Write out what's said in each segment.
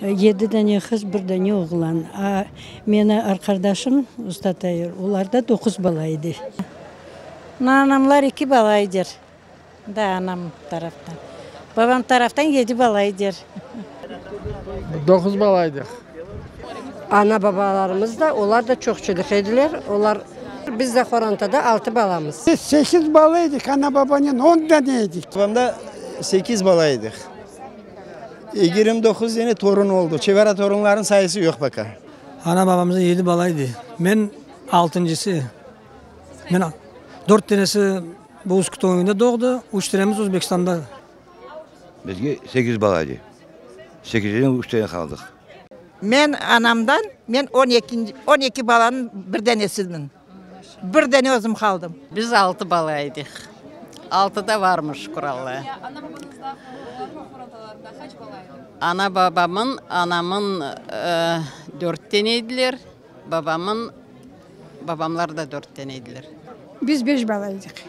Yedi dane qız, bir dane oğlan. A meni arqardaşım Usta Tair, olarda doquz bala edi. Anamlar eki bala ediler, da anam taraftan. Babam taraftan yedi bala ediler. Doquz bala edik. Ana-babalarımız da, olar da çoqçılıq ediler. Olar, biz de qorantada altı balamız. Biz sekiz bala edik, ana-babanen on dane edik. Babamda sekiz bala edik. 29 dane torun oldu. Çevara torunların sayısı yoq поka. Ana-babamızda yedi bala edi. Men altıncısı. Men dört tanesi bu Üsküt köyünde doğdı, üç tanemiz Özbekistanda. Bizge sekiz bala edi. Sekizden üç tane qaldıq. Men anamdan, men on ekinci, on eki balanıñ bir danesiyim. Bir dane özüm qaldım. Biz altı bala edik. Altı da varmız, şükür Allağa. Ana-babamın, anamın dört tane ediler, babamın, babamlar da dört tane ediler. Biz beş bala edik.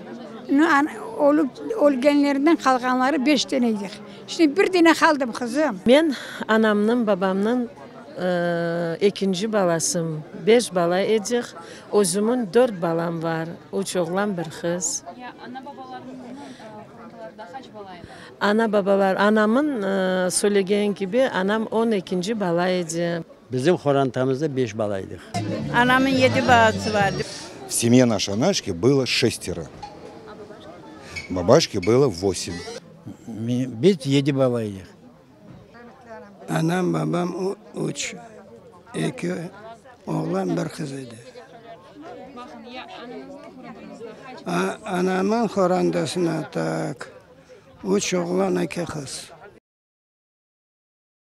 Ölüp, ölgenlerinden qalğanları beş tane edik. Şimdi bir dane qaldım, qızım. Men anamnıñ, babamnıñ ekinci balasım. Beş bala edik. Özümiñ dört balam bar, üç oğlan, bir qız. Ana-babalar, anamıñ söylegeni kibi, anam on ekinci bala edi. Bizim qorantamızda beş bala edik. Anamıñ yedi balası vardı. В семье нашей Анашки было шестеро. Бабашки было восемь. Biz yedi bala edik. Anam, babam üç, eki oğlan, bir qız edi. Anamıñ qorantasına, tak, üç oğlan, eki qız.